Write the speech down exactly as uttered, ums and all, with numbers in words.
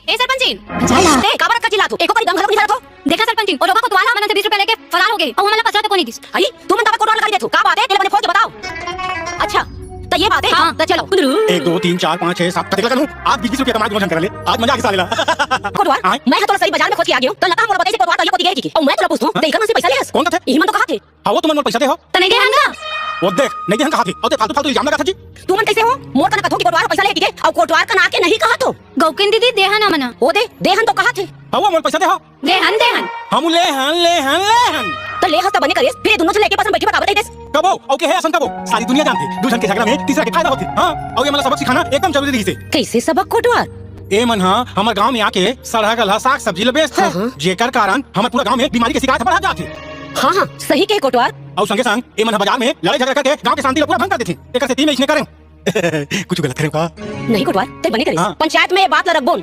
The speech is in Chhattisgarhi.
ए सरपंच जी। झाला। ते काबर अतका चिल्लात हो? एको बारी दम घलो नइ धरत हो। देखा सरपंच जी, ओ रोगा कोटवार ह हमन से बीस रुपया लेके फरार हो गे। अउ हमन ला पछतात एको नइ दिस। अई, तुमन काबर कोटवार ला गारी देत हो? का बात हे? तेला बने खोल के बताव। अच्छा, त ये बात हे? हाँ। त चलो। एक, दो, तीन, चार, पाँच, छह, सात, कतेक लगन हो? आज बीस बीस रुपया कमाए दूनों झन करा ले। आज मजा आ गे साले ला। कोटवार, आय? मैं ह तोला सही बाजार में खोज के आ गे हूँ। त लता मोला बताइस कोटवार तइया कोती गे हे कहिके। अउ मैं तोला पूछत हूँ, ते इकर मन से पइसा ले हस? कोन कथे? इही मन तो कहाथे। हाँ, वो तुमन मोला पइसा दे हव। त नइ दे हन गा। वो देख, नइ दे हन कहाथे। अउ ते फालतू फालतू इल्जाम लगाथस जी। तुमन कइसे हो? मोर कना कथो कि कोटवार ह पइसा ले हे कहिके, अउ कोटवार कना के नइ कहत हो। गौकिन दीदी, दे हन हमन ह। वो दे, दे हन तो कहाथे। हाँ, वो मोला पइसा दे हव। दे हन, दे हन। हम ले हन, ले हन, ले हन। त ले हस त बने करेस, फेर ये दूनों झन ला एके पास म बइठे बर काबर कहिदेस? कबो, अउ के हे असन कबो? सारी दुनिया जानथे, दू झन के झगड़ा में तीसरा के फायदा होथे। हाँ, अउ ये मन ला सबक सिखाना एकदम जरूरी रहिस हे। कइसे सबक कोटवार? ए मन ह हमर गांव में आके सड़हा गलहा साग सब्जी ल बेचथे, हाँ, हाँ। जेकर कारण हमर पूरा गांव में बीमारी के शिकायत ह बढ़त जात हे। हाँ, हाँ, सही कहे कोटवार। अउ संगे संग ए मन ह बाजार में लड़ाई झगड़ा करके गांव के शांति ल पूरा भंग कर देथे। एकर सेती मैं इसने करेंव। कुछ गलत करेंव का? नहीं कोटवार, ते बने करेस। हाँ। पंचायत में ये बात ल रखबोन,